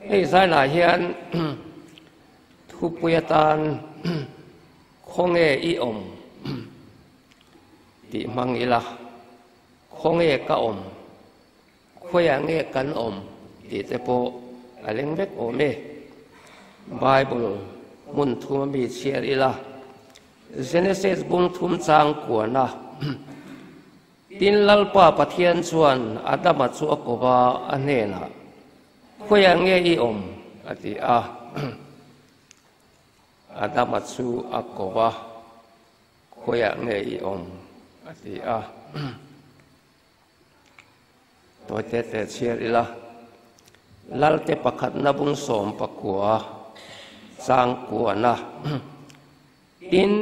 Hei zainah hian thupui atan khawnge i awm tih hmang ila, khawnge ka awm, khawiah nge kan awm tih te pawh a leng vek awm e. Bible hmun thum ami chhiar ila, Genesis bung thum chang kuana Tin, Lalpa Pathian chuan Adama chu a ko va, a hnenah, Khawiah nge i awm? a ti a. Adama chu a ko va, Khawiah nge i awm? a ti a. Tawi te te chhiar ila, Lalte pakhatna bung sawmpakua changkuana. Tin,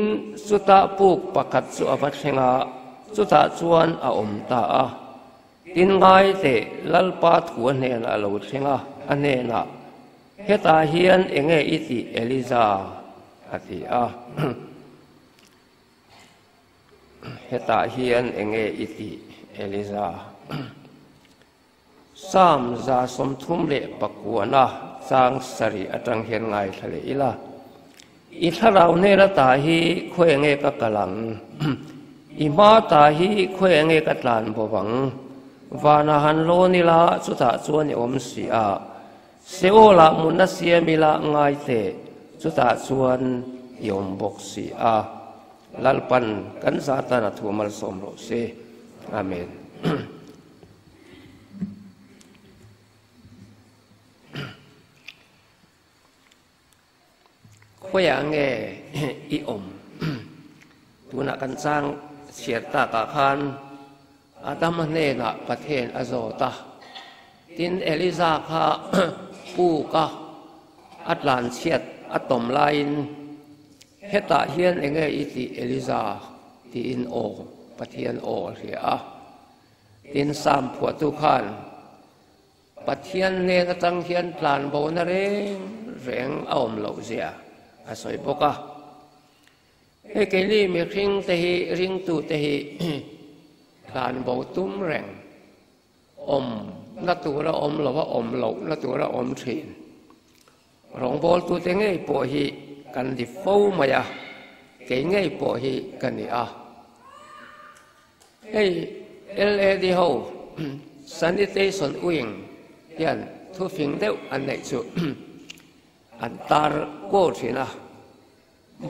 chutah puk pakhat chu a va thleng a, chutah chuan a awm ta a. Tin, ngai teh, Lalpa thu a hnenah a lo thleng a, a hnenah, Hetah hian eng nge i tih, Eliza? a ti a. Hetah hian eng nge i tih, Eliza? Psalm 39 chang sarih atang hian ngaithla leh ila, I thlarau hnena ta hi khawi nge ka kal ang? I hma ta hi khawi nge ka tlan bo ang? Vanah han lawn ila, chutah chuan i awm si a. Seol-ah mutna siam ila ngai teh, chutah chuan i awm bawk si a. Lalpan kan za tan a thu malsawm rawh se. Amen. Khawiah nge i awm? Tunah kan chang chhiar takah khan Adama hnenah Pathian a zawt a, tin Eliza kha puk a, a tlanchhiat a tawm laiin hetah hian enge i tih Eliza? tiin aw Pathian aw a hria a. Tin, Sam phuahtu khan, Pathian hnen atang hian tlanbona reng reng a awm loh zia a sawi bawk a. Hei keini mihring te hi, ringtute hi tlanbo tum reng, awm na tura awm lova awm loh na tura awm thin. Rawngbawltute ngei pawh hi kan ni fo mai a, kei ngei pawh hi ka ni a. Hei LAD ho Sanitation Wing hian thufing deuh an neih chu an tar kuau thin a,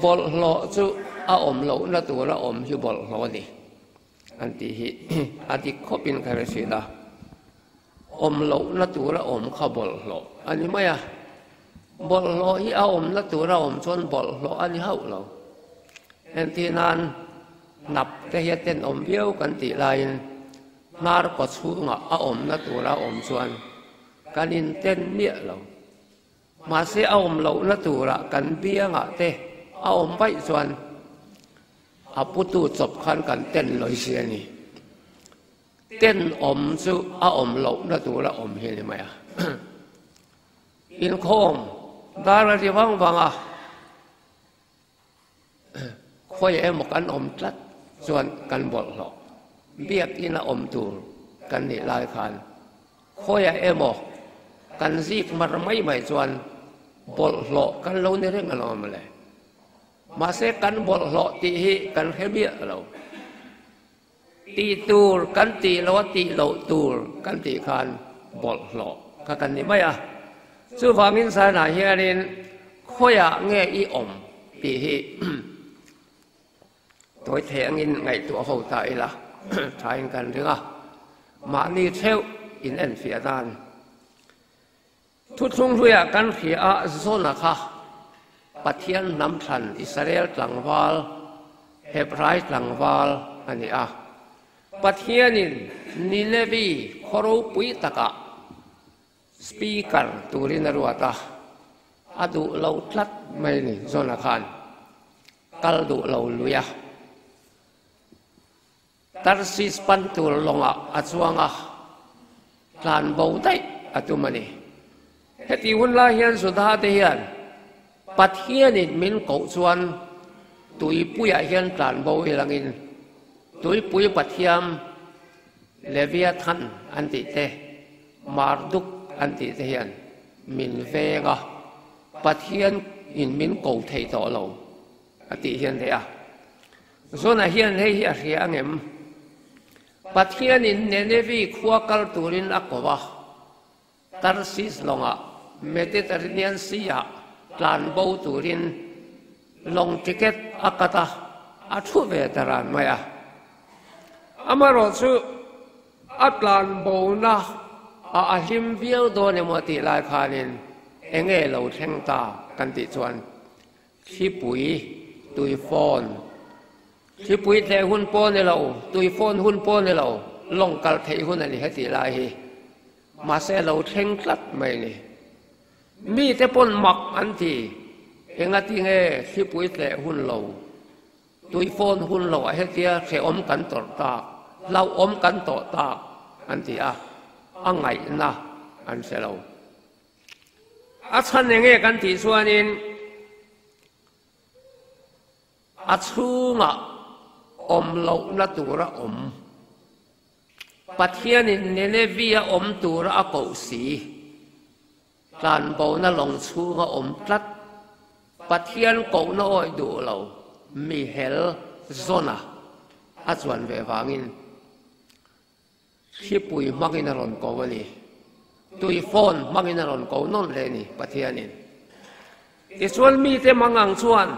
bawlhhlawh chu a awm lohna tura awm hi bawlhhlawh a ni an tih hi a dik khawpin ka hre thin a. Awm lohna tura awm kha bawlhhlawh a ni mai a, bawlhhlawh hi a awmna tura awm chuan bawlhhlawh a ni hauh lo. Entir nan hnap te hi a tenawm viau kan tih laiin hnar kaw chhungah a awmna tura awm chuan kan inten miah lo. Mahse a awm lohna turah kan biangah te a awm vaih chuan a putu chawp khan kan ten lawi si a ni. Tenawm chu a awm lohna tur a awm hi a ni mai a. Inkhawm dar a ri vang vang a, khawi emaw kan awm tlat chuan kan bawlhhlawh. Biakina awm tur kan nih lai khan khawiah emaw kan zik mar mai mai chuan bawlhhlawh kan lo ni reng alawm le. Mahse kan bawlhhlawh tih hi kan hre miah lo. Tih tur kan tih lo a tih loh tur kan tih khan bawlhhlawh kha kan ni mai a. Chuvangin zanah hianin khawiah nge i awm tih hi tawi thei angin ngaihtuah ho ta ila thain kan ring a, mahni theuh in enfiah dan. Thuthlung hluiah kan hria a, Zona kha Pathian hnam thlan Israel tlangval, Hebrai tlangval a ni a. Pathianin Ninevi khaw ropui takah speaker turin a ruat a, a duh lo tlat mai ni Zona khan kal duh lo lui a. Tarsis pan tur lawngah a chuang a, tlan bo daih a tum a ni. Heti hun lai hian Juda te hian Pathianin min koh chuan tuipuiah hian tlan bo i langin tuipui pathiam Leviathan an tih te, Marduk an tih te hian. min veng a, Pathian in min ko thei tawh lo a tih hian leh a. Zona hian hei hi a hria angem? Pathian in Nenevi khua kal turin a ko a. Tarsis lawngah Mediterranean Sea-ah tlan bo turin lawng ticket a cut a, a thu ve ta ran mai a. Amaherawhchu a tlan bona a a hlim viau dawn emaw tih lai khanin eng nge lo thleng ta kan tih chuan thlipui tui phone Thlipui tleh hun pawh ni lo, tui phone hun pawh ni lo, lawng kal theih hun a ni heti lai hi. Mahse a lo thleng tlat mai ni. Mite pawn mak an ti, engati nge thlipui tleh hun lo, tui phone hun lo ah hetia hrehawm kan tawrh tak, hlauhawm kan tawh tak an ti a, a ngaihna an hre lo. A chhan enge kan tih chuanin, A chhungah awm lohna tura awm. Pathianin Nineveh-a awm tura a koh si. Tlanbona lawng chhunga awm tlat. Pathian kohna awih duh lo mihel Zona a chuan ve vangin Thlipui hmangin a rawn ko a ni. Tui phone hmangin a rawn ko nawn hle a ni Pathianin. Tichuan mite mangang chuan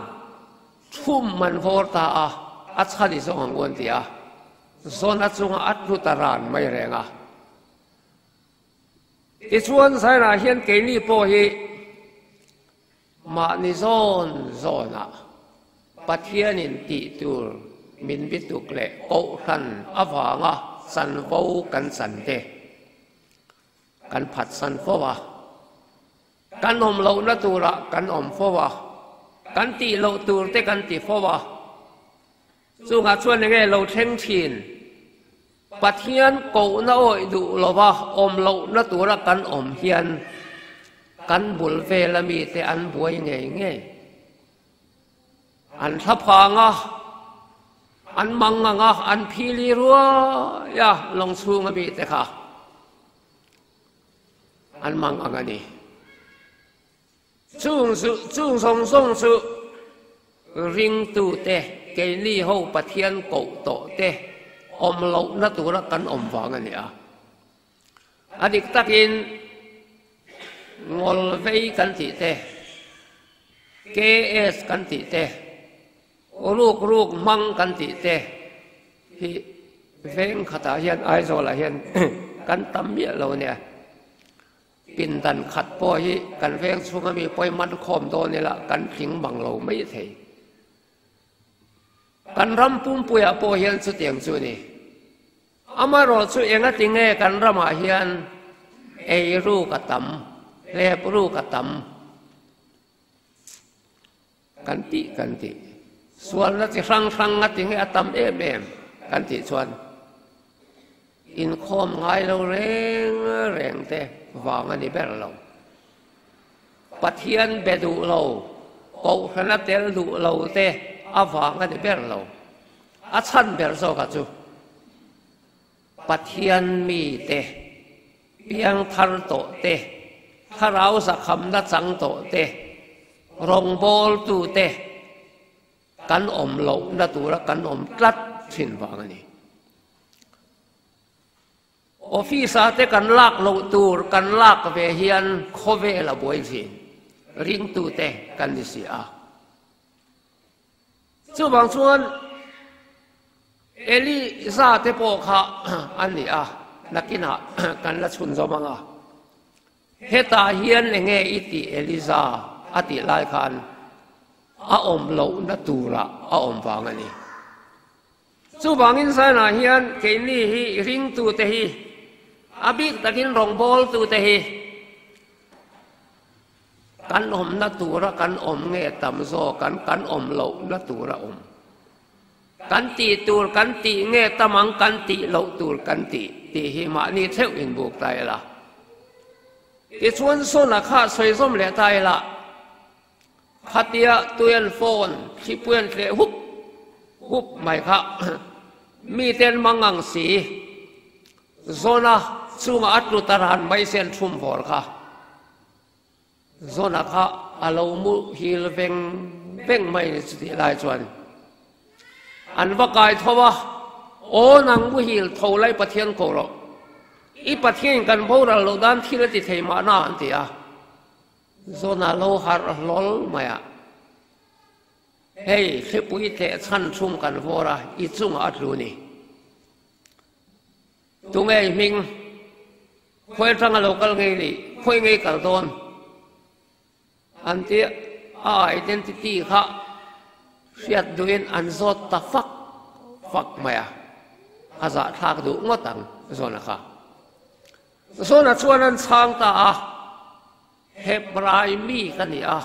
thum an vawr ta a, a chhan i zawng ang u an ti a. Zona chunga a tlu ta ran mai reng a. Tichuan Zairah hian keini pawh hi Mahni zawn zawnah Pathianin tih tur min bituk leh Kohhran avanga chanvo kan chan te kan phatsan fo a, kan awm lohna turah kan awm fo a, kan tih loh tur te kan ti fo a, chungah chuan enge lo thleng thin? Pathian kohna awih duh lova awm lohna tura kan awm hian kan bul vela mite an buai ngei ngei. An thla phang a, an mang ang a, an phili ruai a, lawng chhunga mite kha an mang ang a ni. Chung chu, chung zawng zawng chu ringtute, keini ho Pathian koh tawh te awm lohna tura kan awm vang a ni a. A dik takin ngawl vei kan tih te, KS kan tih te, ruk ruk hmang kan tih te hi veng khatah hian Aizawlah hian kan tam miah lo a nia. Pindan khat pawh hi kan veng chhunga mi pawi man khawm dawn ila kan tling mang lo mai thei. Kan ram pumpuiah pawh hian chutiang chu a ni. Amaherawh chu engati nge kan ramah hian ei ruk a tam, hlep ruk a tam kan tih kan tih. Sualna chi hrang hrang a ti nge a tam em em kan tih chuan inkhawm ngai lo reng reng te vang a ni ber lo. Pathian be duh lo, Kohhrana tel duh lo te a vang a ni ber lo. A chhan ber zawkah chu Pathian mite, piangthar tawh te, thlarau zakhamna chang tawh te, rawngbawltute kan awm lohna tura kan awm tlat thin vang a ni. Office-ah te kan lak loh tur kan lak ve hian khawvel a buai thin, ringtute kan ni si a. Chuvang chuan Eliza te pawh kha an ni a, nakinah kan la chhunzawm ang a. Hetah hian enge i tih Eliza a tih lai khan a awm lohna turah a awm vang a ni. Chuvangin Zion-ah hian keini hi ringtute hi, a bik takin rawngbawltute hi, Kan awmna tura kan awm nge tam zawk an kan awm lohna tura awm? Kan tih tur kan tih nge tam ang kan tih loh tur kan tih tih hi mahni theuh inbuk ta ila. Tichuan Sona kha sawi zawm leh ta ila, khatia tuian phone thlipuian tleh hup hup mai kha miten mangang si, Zona chungah a tlu ta ran mai sen thum vawr kha. Zona kha a lo muhil veng veng mai ni chutih lai chuan an va kai tho a, Aw nang muhil tho lai Pathian ko rawh, i Pathianin kan boral loh dan thil a ti thei mahna an ti a, Zona lo harh hlawl mai a, Hei thlipui teh chhan chhung kan vawr a, i chungah a tlu ni. Tunge i hming? Khawi atanga lo kal ngei nih? Khawi ngei kal dawn? An ti a identity kha hriat duhin an zawt ta fak fak mai a, a zahthlak duh ngawt ang Zona kha. Zona chuan an chhang ta a, Hebrai mi ka ni a,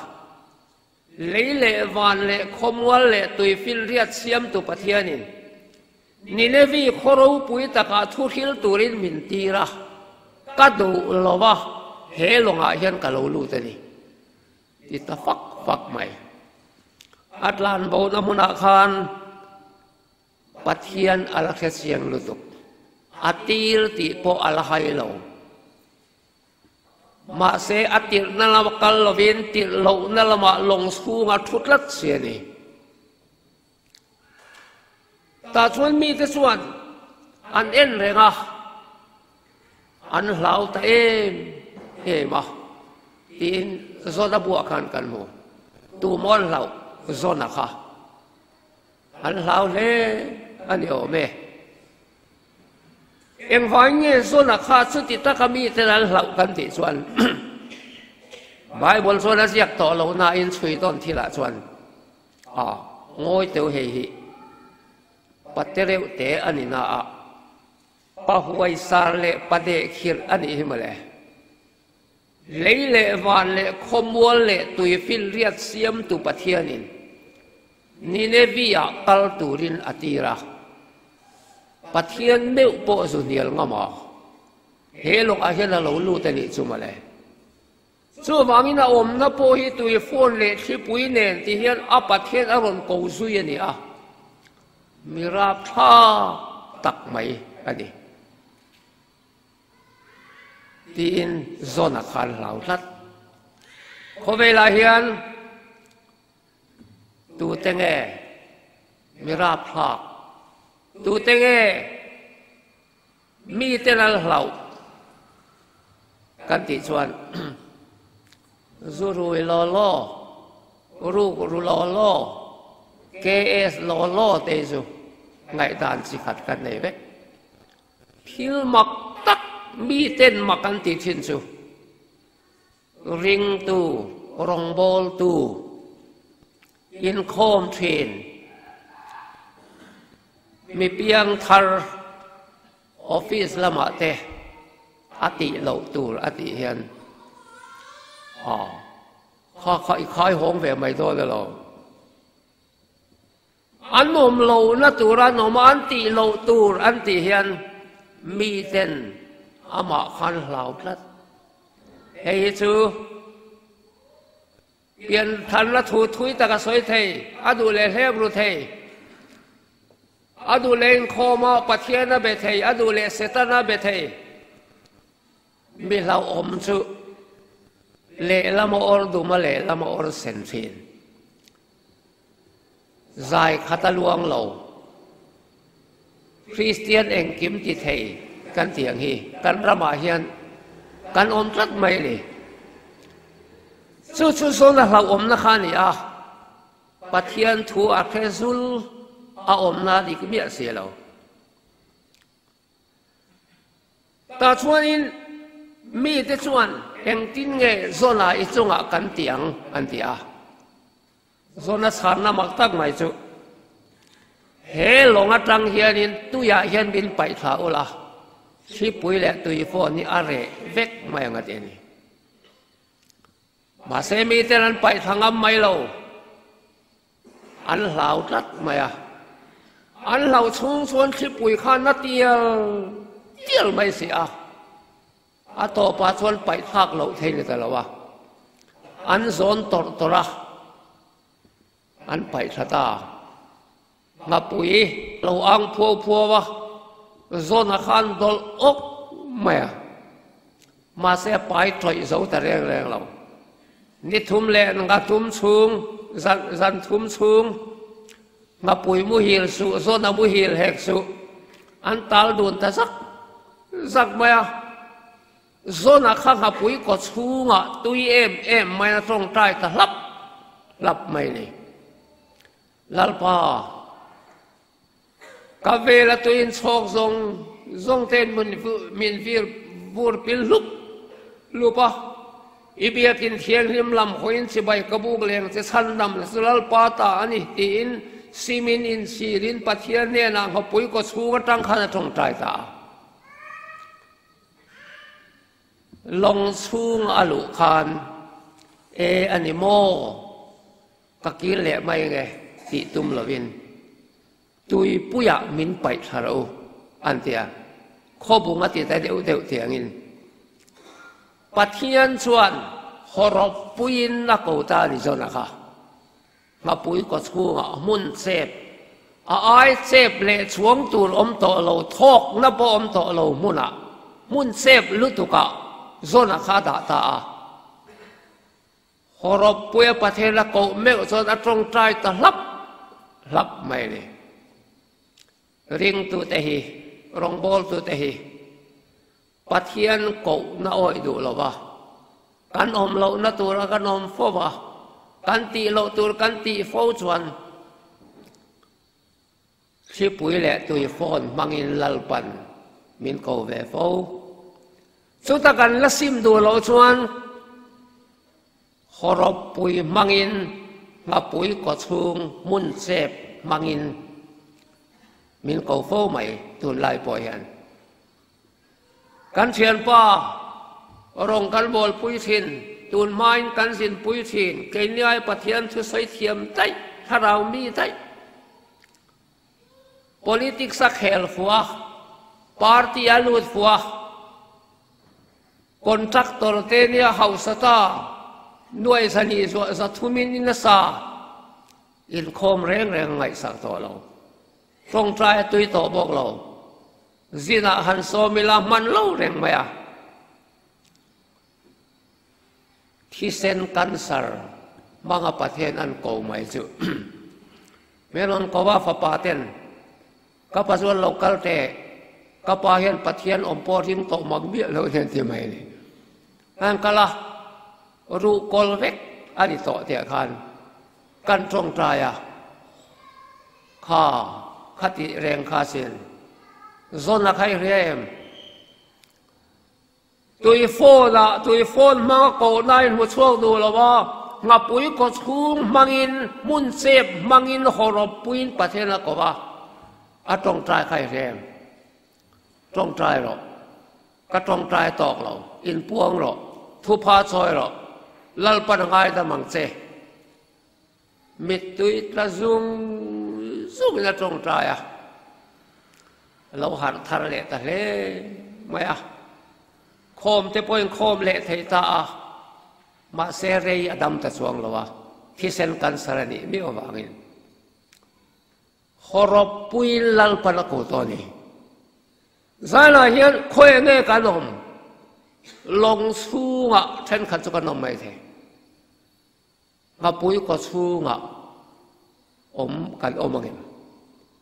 Lei leh van leh khawmual leh tuifinriat siamtu Pathianin Ninevi khaw ropui takah thu hril turin min tir a, ka duh lo va, he lawngah hian ka lo lut a ni, ti ta fak fak mai. A tlanbona hmunah khan Pathian a la hre chiang lutuk, a tir tih pawh a la hai lo. Mahse, a tirhna lama kal lovin tirh lohna lamah lawng chhunga thu tlat si a ni. Tah chuan mite chuan an en reng a, an hlau ta em em a, tiin Zona buah khan kan hmu. Tumaw an hlauh Zona kha an hlau hle a ni awm e. Engvangin nge Zona kha chuti taka miten an hlauh kan tih chuan Bible chuan a ziak tawh lo nain chhui tawn thilah chuan a ngawi teu hei hi pate reuh te a ni na a, pa huaisar leh pa dehkhirh a nih hi mawle. Lei leh van leh khawmual leh tuifinriat siamtu Pathianin Ninevi-ah kal turin a tir a. Pathian meuh pawh zu hnial ngam a, he lawkah hian a lo lut a nih chu mawle. Chuvangin a awmna pawh hi tui fawn leh thlipui nen ti hian a Pathian a rawn ko zui a ni a, mi rapthlak tak mai a ni. Tiin Zona kha an hlau tlat. Khawvelah hian Tute nge mi rapthlak? Tute nge mite lal hlauh? Kan tih chuan zu rui law law, ruk ru law law, KS law law te chu ngaihdan chi khat kan nei vek. Thil mak tak miten mak an tih thin chu Ringtu, rawngbawltu, inkhawm thin, mi piangthar office lamah te a tih loh tur a tih hian aw kha kha i khai hawng ve mai dawn elo. An awm lohna tur an awm a, an tih loh tur an tih hian miten amah khan hlau tlat. Hei hi chu pianthanna thu thui tak a sawi thei, a duh leh hlep ru thei, a duh leh inkhawm a Pathian a be thei, a duh leh Setana a be thei. Mi hlauhawm chu lehlam a awr dum a, lehlam a awr sen thin. Zai khat a luang lo. Kristian engkim ti thei kan tih ang hi kan ramah hian kan awm tlat mai a ni. Chu chu zawn a hlauhawmna kha a ni a, Pathian thu a hre zul a awmna a dik miah si lo. Tah chuanin mite chuan engtin nge Zona i chungah kan ti ang an ti a. Zona chhanna mak tak mai chu he lawng atang hianin tuiah hian min paih thla ula, thlipui leh tui phone hi a reh vek mai ang a ti a ni. Mahse miten an paih thla ngam mai lo. An hlau tlat mai a. An hlauh chhung chuan thlipui khan a tial tial mai si a. A tawpah chuan paih thlak loh thei ni ta lo a. An zawn tawrh tawrh a. An paih thla ta. Nghapui lo ang phuau phuau a, zawn a khan dawlh awk mai a. Mahse a pai tawih zo ta reng reng lo. Ni thum leh nga thum chhung, zan zan thum chhung, ngapui muhil suh, zawna muhil hek suh, an tal dun ta zak zak mai a. Zawna kha ngapui kaw chhungah tui em em mai a tawngtai ta hlap hlap mai ni. Lalpa, ka vela tuiin chhawk zawng zawng tein min vir vur pil hlup hlup a, i biakin thianghlim lam hawiin chibai ka buk leng che chhandam la chu Lalpa ta a ni tiin simin inchhirin Pathian hnenah nghawpui kaw chhung atang khan a tawngtai ta a. Lawng chhung a luh khan, E a ni maw? Ka kir leh mai nge tih tum lovin tuipuiah min paih thla rawh u an ti a, khawbung a ti ta deuh deuh tiangin Pathian chuan hawrawp puiin a ko ta a ni zawn a kha. Hmapui kaw chhungah hmun chep a ai chep leh chhuang tur awm tawh lo, thawkna pawh awm tawh lo hmunah hmun chep lutukah zawn a kha a dah ta a. Hawrawppuia Pathian a koh meuh chuan a tawngtai ta hlap hlap mai a ni. Ringtute hi, rawngbawltute hi Pathian kohna awih duh lo va, kan awm lohna tura kan awm fo va, kan tih loh tur kan tih fo chuan Thlipui leh tui phone hmangin Lalpan min ko ve fo. Chuta kan la sim duh loh chuan hawrawppui hmangin nghapui kawchhung hmun chep hmangin min ko fo mai tunlai pawh hian. Kan thianpa rawng kan bawlpui thin, tun hmain kan zinpui thin, keiniai Pathian thusawi thiam daih, thlarau mi daih. Politics a khel fuh a, party a lut fuh a, contractor te nia hausa ta, nuai zahnih zuah zathumin in a sa, inkhawm reng reng a ngaihsak tawh lo. Tawngtai a tui tawh bawk lo. Zinah han sawm ila hman lo reng mai a. Thisen cancer hmanga Pathian an ko mai chu. Hmel an ko a fapa ten ka pa chuan lo kal teh ka pa hian Pathian awm pawh ring tawh mak miah lo hian ti mai a ni. An kal a ruh kawl vek a ni tawh tih ah khan kan tawngtai a. Kha kha tih reng kha sin. Zawn a kha i hria em? Tui phone ah tui phone hmang a koh na in hmu chhuak duh lo a, nghapui kaw chhung hmangin hmun chep hmangin hawrawp puiin Pathian a ko a, a tawngtai kha i hria em? Tawngtai rawh. Ka tawngtai tawk lo. Inpuang rawh. Thupha chawi rawh. Lalpan a ngaidam ang che. Mittui tla zung zungin a tawngtai a, a lo harh thar leh ta hle mai a. Khawm te pawhin khawm leh thei ta a, mahse rei a dam ta chuang lo a, thisen cancer a nih miau avangin. Hawrawppuiin Lalpan a ko tawh a ni. Zailah hian khawi nge kan awm? Lawng chhungah thenkhat chu kan awm mai thei. Ngapui kaw chhungah awm kan awm angem?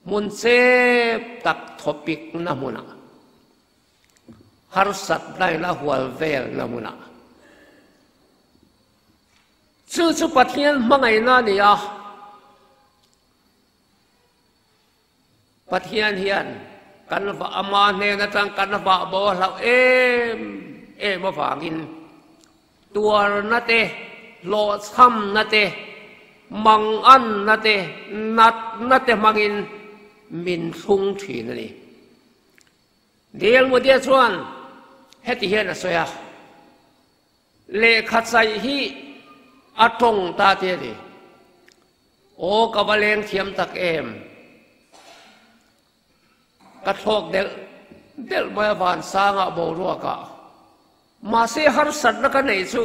Hmun chep tak thawpik na hmunah, harsatna in a hual vel na hmunah. Chu chu Pathian hmangaihna a ni a. Pathian hian kan vah ama hnen atang kan vah bo a hlauh em em avangin tuarna te, hlawhchhamna te, manganna te, natna te hmangin min thlung thin a ni. Dil Mudia chuan heti hian a sawi a, Lehkha chaih hi a tawng ta te a ni. Aw ka va leng thiam tak em. Ka thlawk delh delh mai a vansangah boruakah. Mahse harsatna ka neih chu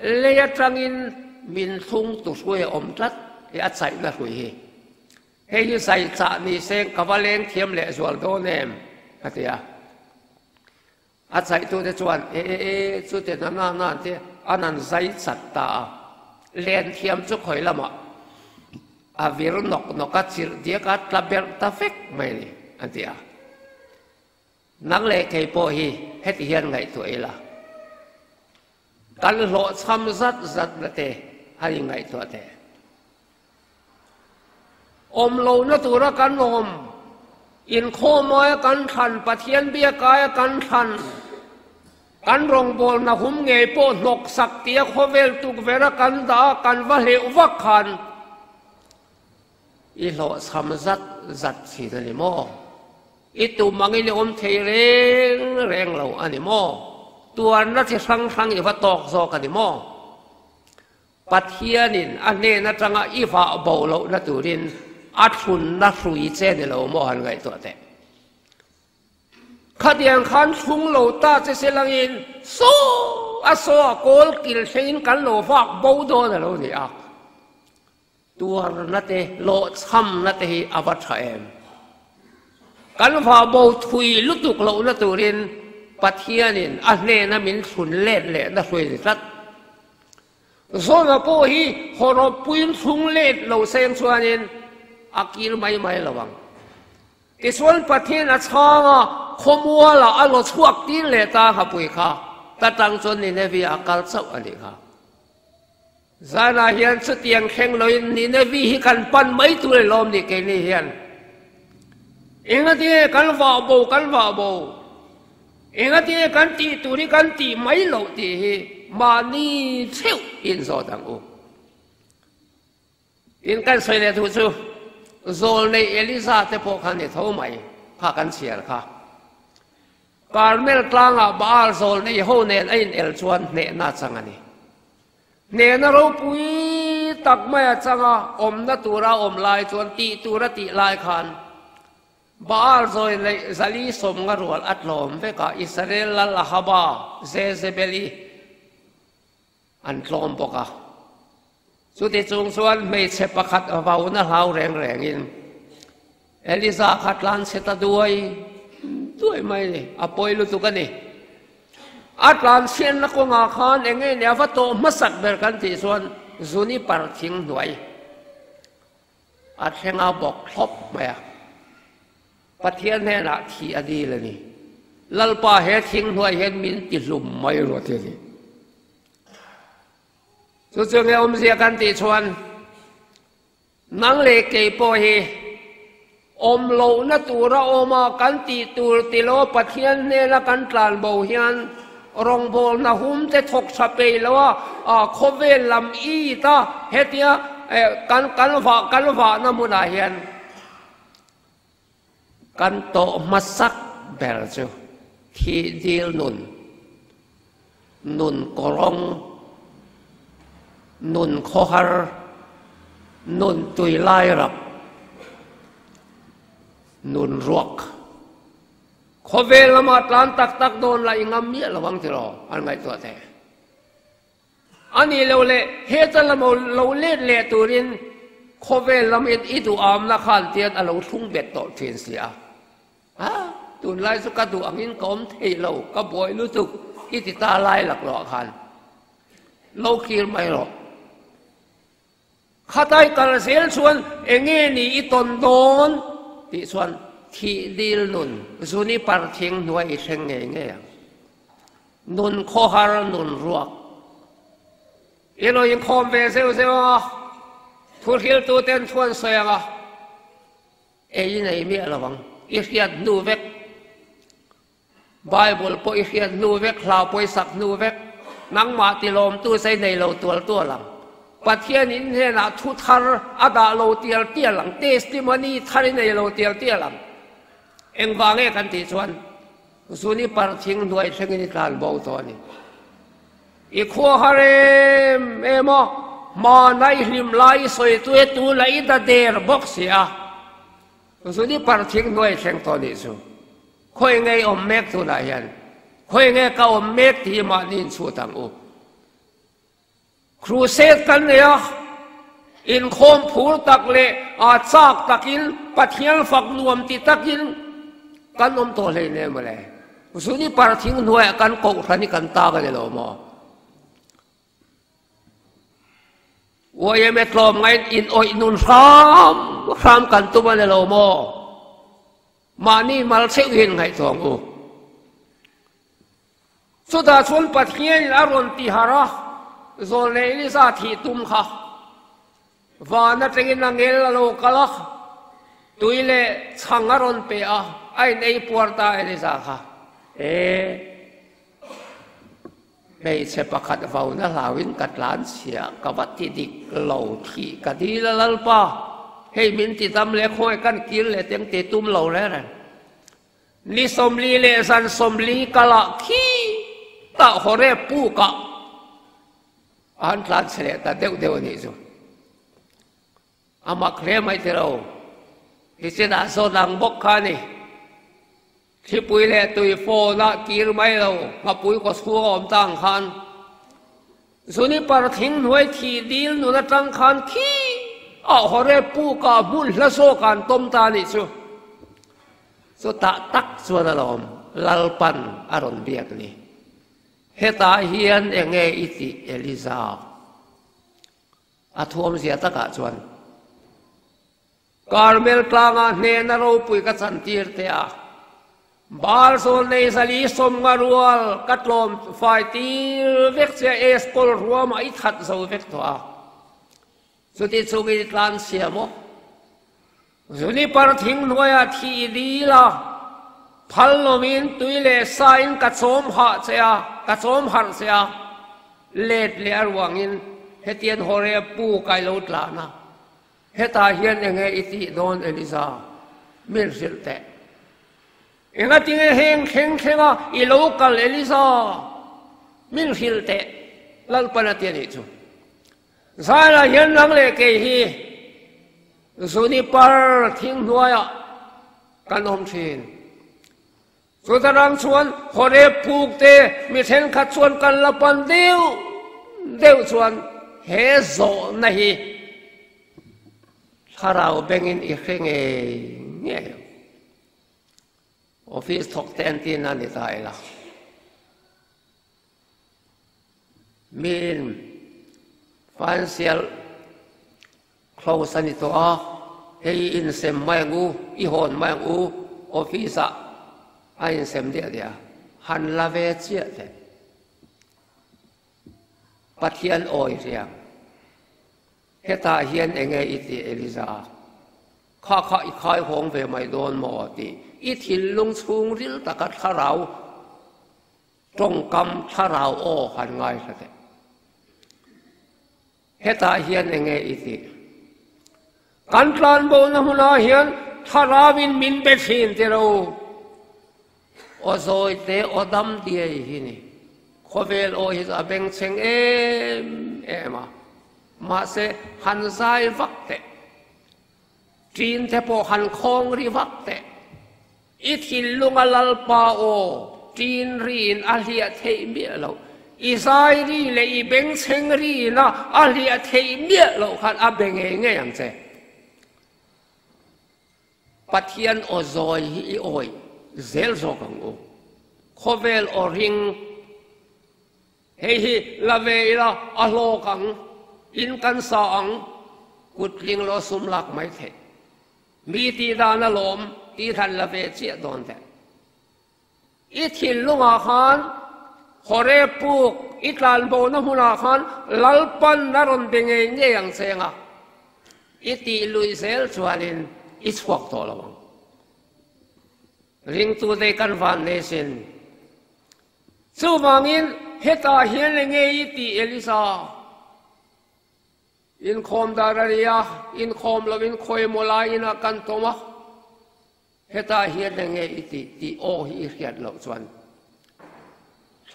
lei atangin min thlung tu hruai a awm tlat hi a chaihna hrui hi. Hei hi zai chah ni seng ka va leng thiam lehzual dawn em a ti a. A chaihtute chuan, E e e, chute na na na an ti a, an han zai chat ta a. Len thiam chu khawi lamah a vir nawk nawk a, chirh diak a tla berh ta vek mai a ni, an ti a. Nang leh kei pawh hi heti hian ngaihtuah ila, kan hlawhchham zat zatna te han inngaihtuah teh. Awm lohna tura kan awm, inkhawm aia kan thlan, Pathian biak aia kan thlan, kan rawngbawlna hum ngei pawh hnawksak tia khawvel tukverha kan dah a, kan va hleuh vak khan i hlawhchham zat zat thin a ni maw? I tum angin i awm thei reng reng lo a ni maw? Tuarna chi hrang hrang i va tawk zawk a ni maw? Pathianin a hnen atanga i vah bo lohna turin a thlunna hrui che ni lo maw han ngaihtuah teh. Khatiang khan thlung lo ta che se langin saw a saw a kawl kil thlengin kan lo vak bo dawn a lo ni a. Tuarna te, lawhchhamna te hi a va tha em? Kan vah bo thui lutuk lohna turin Pathianin a hnena min thlun let lehna hruai ni tlat. Zawna pawh hi hawrawppuiin thlung let lo seng chuanin a kir mai mai lo ang. Tichuan Pathian a chhang a, khawmualah a law chhuak tir leh ta hapui kha, ta tang chuan Nineveh a kal chauh a nih kha. Zanah hian chutiang thleng loin Nineveh hi kan pan mai tur e lawm ni keini hian. Engatinge kan vah bo kan vah bo? Engatinge kan tih tur hi kan tih mai loh tih hi mahni theuh inzawt ang u. Tin, kan sawi leh duh chu, Zawlnei Eliza te pawh kha ni tho mai, kha kan chhiar kha. Karmel tlangah Baal zawlnei ho nen a inel chuan hnehna a chang a ni. Hnehna ropui tak mai a chang a, awmna tura a awm lai chuan tih tur a tih lai khan Baal zawlnei zali sawmnga rual a tlawm vek a, Israel lal Ahaba, Jezebeli, An tlawm bawk a. Chuti chung chuan hmeichhe pakhat vauna hlau reng rengin Eliza kha tlan chhe ta duai duai mai a ni, a pawi lutuk a ni. A tlan chhiatna kawngah khan eng nge nia va tawh hmasak ber kan tih chuan Juniper thing hnuai a thleng a bawk thlawp mai a. Pathian hnenah thih a dil a ni. Lalpa he thing hnuai hian min ti hlum mai rawh ti a ni. Chu chu nge awmzia kan tih chuan nang leh kei pawh hi awm lohna tura awm a kan tih tur ti lo Pathian hnena kan tlan bo hian rawngbawlna hum te thawk tha peih lo a khawvel lam it a hetia kan kan vah kan vahna hmunah hian Kan tawh hmasak ber chu thih dil nun, nun kawrawng, nun khawhar, nun tui lai rap, nun ruak. Khawvel lamah tlan tak tak dawn la i ngam miah lo ang tiraw an ngaihtuah teh. A nih loh leh heta lamo lo let leh turin khawvel lamin i duhamna khan tian a lo thlung bet tawh thin si a. Ha, tunlai chu ka duh angin ka awm thei lo, ka buai lutuk i ti ta lai laklawh khan lo kir mai rawh. Khatai kal zel chuan enge ni i tawn dawn tih chuan thih dil nun zuni par thing hnuai i thleng ngei ngei ang. Nun khawhar nun ruak i lo inkhawm ve zeuh zeuh ang a, thuhriltu ten thu an sawi ang a, ei nei miah lo ang, i hriat hnu vek. Bible pawh i hriat hnu vek, hlau pawisak hnu vek, nangmah tilawmtu sei nei lo tual tual ang. Pathian in hnenah thu thar a dah lo tial tial ang, testimony thar i nei lo tial tial ang. Engvang nge kan tih chuan zuni par thing hnuai thlengin i tlan bo tawh a ni. I khua har em em a, hmana i hlim lai i sawi tu e tunah i da der bawk si a. Zuni par thing hnuai thleng tawh nih chu. Khawi nge i awm mek tunah hian? Khawi nge ka awm mek tih hi mahni inchhut ang u. Crusade kan nei a, inkhawm phur tak leh aa chak takin Pathian fak nuam ti takin kan awm tawh hleinem mawle. Zuni par thing hnuaiah kan kohhran hi kan tak a ni lo maw? Yma tlawm ngaiin in awih nun hram hram kan tum a ni lo maw? Mahni mal theuh hian ngaihtuah ang u. Chutah chuan Pathianin a rawn ti harh a, zawn leh Elisa thih tum kha van atangin a ngel a lo kal a, tui leh chhang a rawn pe a, a in ei puar ta Elisa kha. E, hmeichhe pakhat vauna hlauin ka tlan chhia, ka va ti dik lo thih ka dil a Lalpa, hei min ti dam leh khawngaih kan kir leh teng ti tum lo reng reng. Ni 40 leh zan 40 kalah khi tah Horeb pukah a han tlan chhe leh ta deuh deuh a nih chu. A mak hle mai ti lo. Nichinah sawn ang bawk kha a ni. Thlipui leh tui phone ah kir mai lo, nghapui kaw chhung a awm ta ang khan. Juniper thing hnuai thih dil nun atang khan khi ah Horeb pukah hmun hla zawk ah an tawm ta a nih chu. Chutah tak chuan alawm Lalpan a rawn biak ni. Hetah hian enge i tih Eliza? A thuamzia takah chuan Karmel tlangah hnehna ropui ka chantir teh a, Baal zawl nei zali 50 rual ka tlawm fai tir vek che a, Eskol ruamah i that zo vek tawh a. Chuti chungin i tlan sia maw? Juniper thing hnuaiah thi i dil a, phal lomin tui leh sa in ka chawm hah che a, ka chawm harh che a, let leh a ruangin hetian Horeb pu kai lo tlan a, hetah hian enge i tih dawn Eliza? Min hrilh teh. Engatinge heng thleng thlenga i lo kal Eliza? Min hrilh teh, Lalpan a ti a nih chu. Zailah hian nang leh kei hi Juniper thing hnuaiah kan awm thin. Chuta rang chuan Horeb puk te mi thenkhat chuan kan la pan deuh deuh chuan he zawhna hi thlarau bengin i hre ngei ngei ang. Office thawk te an tihna a ni ta ila. Miin financial close a ni tawh a, hei i insem mai ang u, i hawn mai ang u, office ah a insem diah diah a, han la ve chiah teh. Pathian awi riang. Hetah hian enge i tih Eliza? Kha kha i khai hawng ve mai dawn maw tih i thinlung chhungril taka thlarau Tawngkam thlarau aw han ngaithla teh. Hetah hian enge i tih? Kan tlanbohna hmunah hian thlarauin min be thin ti ro. Aw zawi te aw dam diai hi ni. Khawvel aw hi chu a bengchheng em em a. Mahse han zai vak teh. Ṭin te pawh han khawng ri vak teh. I thinlunga Lalpa aw ṭin riin a hliah theih miah loh. I zai ri leh i bengchheng riina a hliah theih miah loh khan a be ngei ngei ang che. Pathian aw zawi hi i awih zel zawk ang u. Khawvel aw ring Hei hi la ve ila a hlawk ang, in kan sa ang, kut tling lo sum lak mai theih. Mi tih dan a lawm tih hlan la ve chiah dawn teh. I thinlungah khan Horeb puk i tlanbona hmunah khan Lalpan a rawn be ngei ngei ang cheng a, i tih luih zel chuanin i chhuak tawh lo ang. Ringtute kan van nei sin. Chuvangin, hetah hian eng nge i tih Elisa? Inkhawm dar a ri a, inkhawm lovin khawimaw lai inah kan tawm a, hetah hian eng nge i tih tih aw hi i hriat loh chuan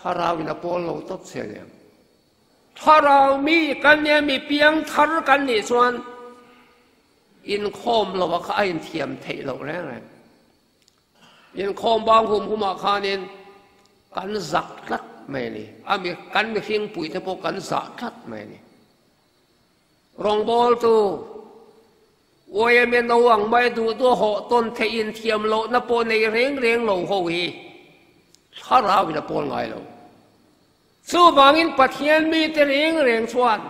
thlarauin a pawl lo tawp che aniang. Thlarau mi kan nia mi piang thar kan nih chuan inkhawm lova kha a inthiam theih loh reng reng. Inkhawm bang hum humah khanin kan zak tlat mai a ni. A mi kan mihring puite pawh kan zah tlat mai a ni. Rawngbawltu YMNO ang mai duh duh hawh tawn theih inthiam lohna pawh nei reng reng lo ho hi thlarauin a pawl ngai lo. Chuvangin Pathian mite reng reng chuan.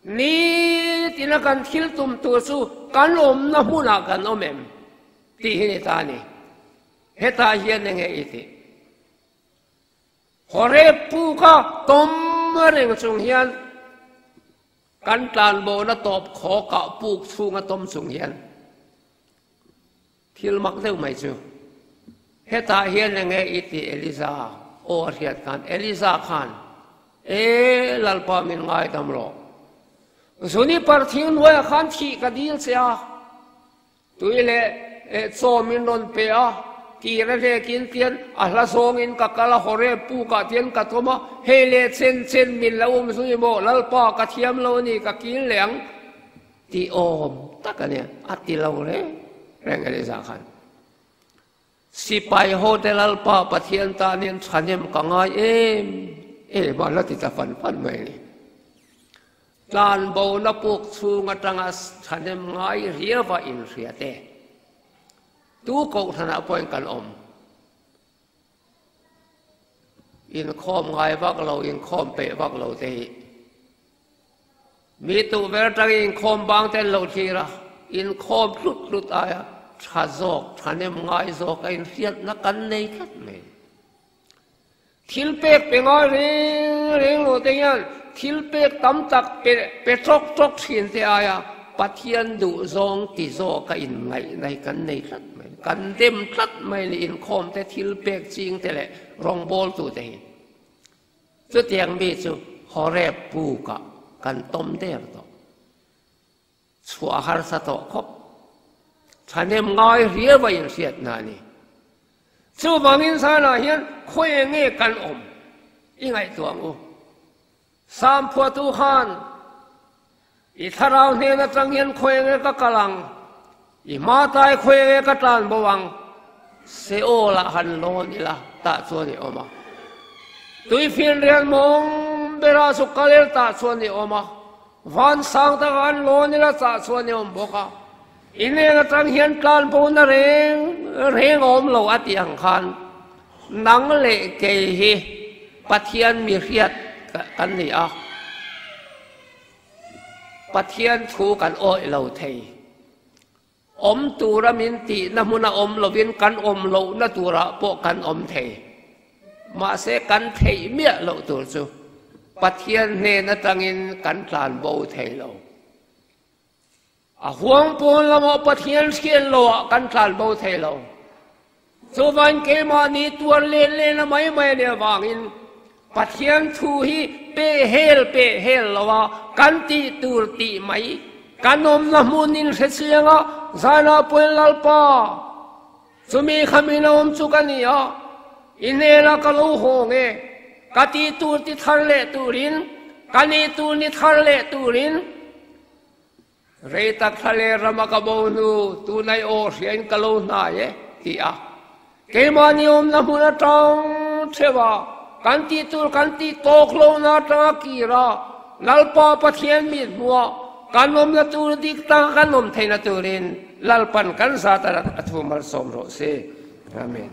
Nitina kan thil tum tur chu kan awmna hmunah kan awm em tih hi ni ta a ni. Hetah hian enge i tih? Horeb puka tawm reng chung hian kan tlanbona tawp khawkah puk chhunga tawm chung hian Thil mak deuh mai chu hetah hian enge i tih Eliza aw a hriat khan Eliza khan E Lalpa min ngaidam rawh Juniper thing hnuaiah khan thih ka dil che a tui leh chaw min rawn pe a kir a hlekin tian a hla zawngin ka kal a Horeb pukah tian ka tawm a hei leh chen chen min lo awm zui maw Lalpa ka thiam lo a ni ka kil leh ang Ti awm tak a nia, a ti lo reng reng Eliza khan. Sipai ho te Lalpa Pathian tan hian thahnem ka ngai em em a la ti ta fan fan mai a ni. Tlanbona puk chhung atanga thahnem ngai riava inhria te tu kohhranah pawhin kan awm. Inkhawm ngai vak lo, inkhawm peih vak lo te hi Mi tukverh atangin inkhawm bang te an lo thlir a, inkhawm tlut tlut aia tha zawk, thahnem ngai zawk a inhriatna kan nei tlat mai. Thil pek pe ngai reng reng lo te hian thil pek tam tak pe pe tawk tawk thin te aia Pathian duh zawng ti zawk a inngaihna hi kan nei tlat mai. Kan dem tlat mai ni inkhawm te thil pek ching te leh rawngbawltu te hi. Chutiang mi chu Horeb pukah kan tawm der tawh. Chhuah harsa tawh khawp. Thahnem ngai riau a inhriatna a ni. Chuvangin zanah hian khawi nge kan awm i ngaihtuah ang u. Sam phuahtu khan i thlarau hnen atang hian khawi nge ka kal ang, i hma tai khawi nge ka tlan bo ang, Seol ah han lawn ila tah chuan i awm a. Tuifinrial mawng berah chu kalel tah chuan i awm a, van sang takah han lawn ila tah chuan i awm bawk a. I hnen atang hian tlan bona reng reng a awm lo a tih ang khan nang leh kei hi Pathian mi hriat kan ni a, Pathian thu kan awih lo thei. Awm tura min tihna hmuna awm lovin kan awm lohna turah pawh kan awm thei. Mahse kan theih miah loh tur chu Pathian hnen atangin kan tlan bo thei lo. A huang pawn lamah Pathian hriat loah kan tlan bo thei lo. Chuvain keimahni tuar len len a mai mai a nih avangin Pathian thu hi pe hel pe hel lo a kan tih tur tih mai kan awmna hmun in hre chiang a, zanah pawhin Lalpa chumi kha min awm chu ka ni a, i hnenah ka lo haw nge ka tih tur ti thar leh turin ka nih tur ni thar leh turin Rei tak thla leh rama ka bo hnu, tunai aw hriain ka lo hnai e, ti a. Keimahni awmna hmun atang theuh a, kan tih tur kan tih tawk lohna atanga kir a, Lalpa Pathian mit hmuah kan awmna tur dik taka kan awm theihna turin Lalpan kan zat a thu malsawm rawh se. Amen.